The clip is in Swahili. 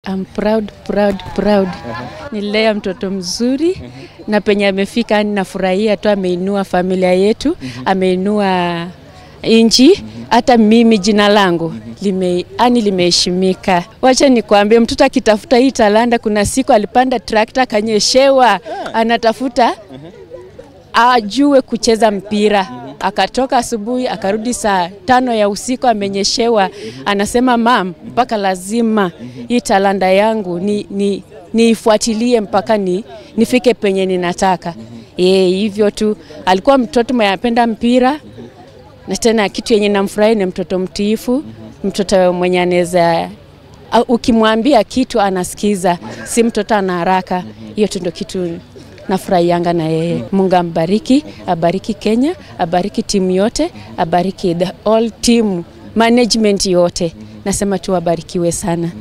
I'm proud, proud, proud. Nilea mtoto mzuri na penye amefika nafurahia tu, ameinua familia yetu, ameinua nchi. Hata mimi jina langu yani limeheshimika. Wacha nikwambie, mtoto akitafuta hii talanta, kuna siku alipanda trakta akanyeshewa, anatafuta ajue kucheza mpira. Akatoka asubuhi akarudi saa 5 ya usiku amenyeshewa. Anasema mam, mpaka lazima hii talanta yangu niifuatilie mpaka nifike penye ninataka. Hivyo tu. Alikuwa mtoto mwenye anapenda mpira, na tena kitu yenye namfurahi ni mtoto mtiifu, mtoto mwenye anaweza, ukimwambia kitu anasikiza, si mtoto ana haraka. Hiyo tu ndio kitu nafurahianga na yeye. Mungu ambariki, abariki Kenya, abariki timu yote, abariki the all team management yote. Nasema tu wabarikiwe sana.